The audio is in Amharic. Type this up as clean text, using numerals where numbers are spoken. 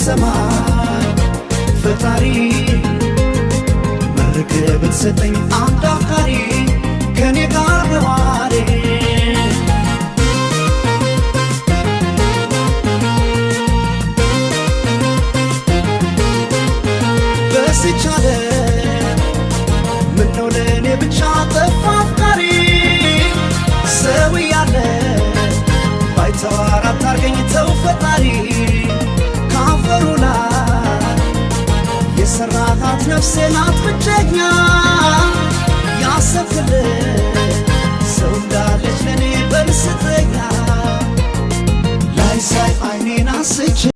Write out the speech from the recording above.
ከሰማይ ፈጣሪ መርቅ ብትሰጠኝ አንድ አፍቃሪ ከኔ ጋር ነዋሪ። በስቻለ ምነው ለእኔ ብቻ ጠፋ አፍቃሪ? ሰው እያለ ባይተዋር አታርገኝ ተው ፈጣሪ። ካፈሩ ላይ የሰራሃት ነፍሴ ናት ብቸኛ።